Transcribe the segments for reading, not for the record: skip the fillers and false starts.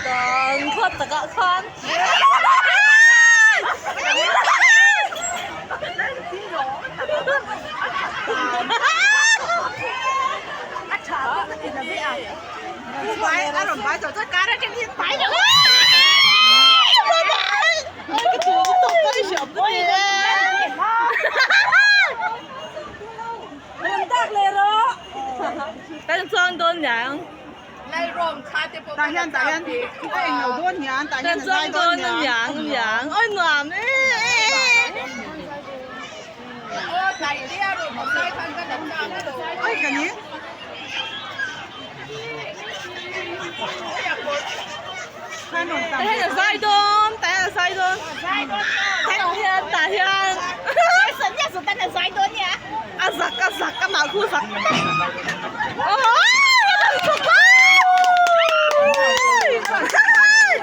Dan khat takah khan Kan chuang dawn niang. Tah hian tah hian a eng lo dawn hian tah hian a zai dawn niang. Niang oi nuam e. Oi ka ni. Tah hian a zai dawn tah hian a zai dawn. Tah hian tah hian. A zak a zak a mah khu zak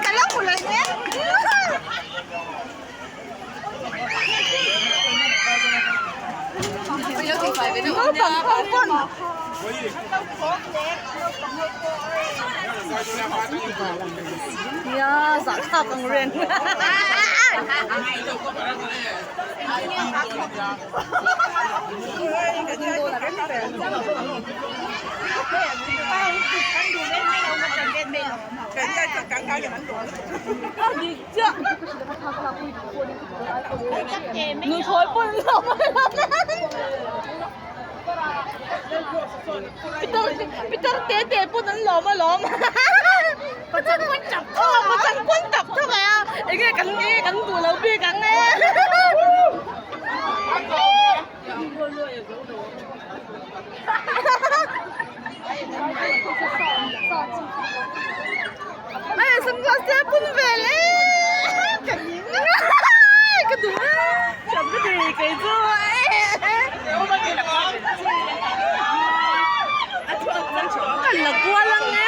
Ka lo hmu leh mek. Naupang ho pawn. Nia zahthlak ang reng. Nuthlawi pawn an lo Pitar pitar te te pawn an lawm alawm Pachang pawn tap thawk pachang pawn tap thawk a enge kan enge kan duh lo bik ang e Hei sunglass te pun vel e ka ning ka duh e ka ti kei chu Kan la kual ang e.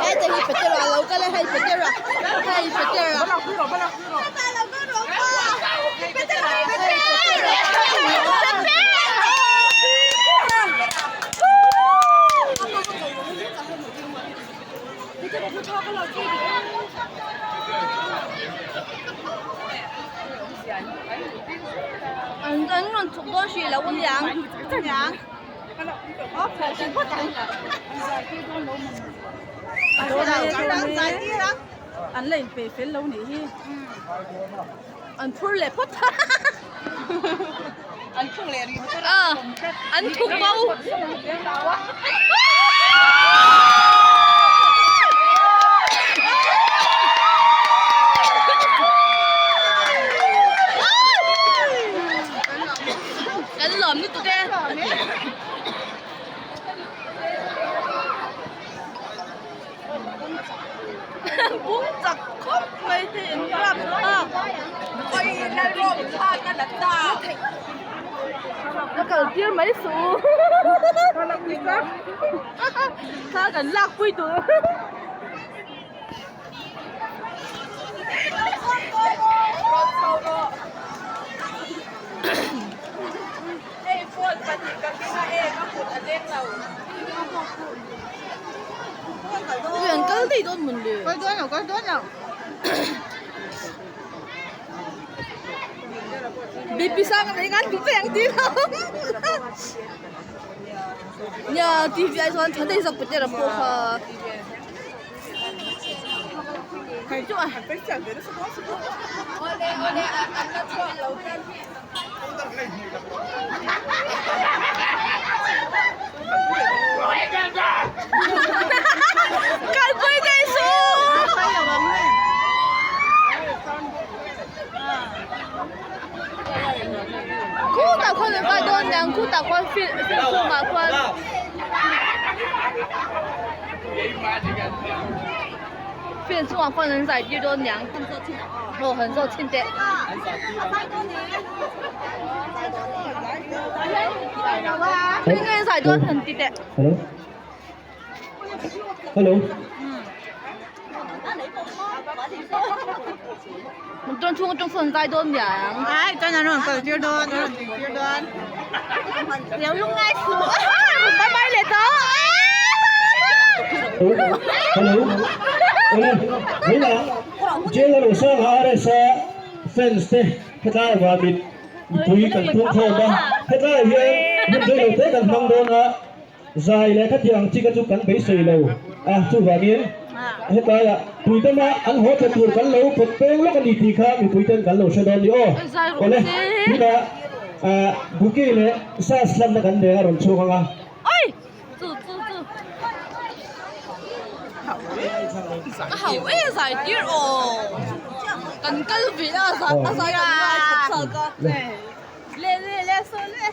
Heta hi Petera a lo kal a hei Petera hei Petera An an rawn chhuk dawn hrih lo aniang aniang An la inpeih fel lo nih hi. An phur leh phawt An thuk leh rih phawt a an thuk bo. Kan lawm lutuk e. Bung chak khawp mai te in rap a. Ka kal tir mai suh. Thla kan lak pui tur. Ui an kal daih dawn mawn le. Kal dawn lo kal dawn lo. BP sang an ei ngan duh veng ti lo. Nia TV ai chuan tha daih zawk Petera pawh kha. Field chungah khuan an zai tir dawn niang. Aw han zawt chhin teh. Eng nge an zai dawn han ti teh. Hello. Hello. Motor chhung atang sawn an zai dawn niang. Ai chuan an rawn kal tir dawn an rawn tih tir dawn. Lo lungngai suh. Bye bye leh tawh. Hello. Hello. Huna Jail a Rosanga RSA fans te hetlai vang mit mipui kan phur khawm a. Hetlai hian hun reilo te kan hmang dawn a. Zai leh khatiang chi kha chu kan beisei lo a, chuvangin hetlaiah puitama an haw thla tur kan lo pawt peng lawk a ni tih kha mipuiten kan lo hre dawn ni aw. Awle, tunah bouquet leh sas hlanna kan neng a rawn chhuak ang a. Oi! Chu chu chu. A hau e zai tir aw. Kan kal ve a, a zai kan ngai chhawk chak a. Le le le saw le.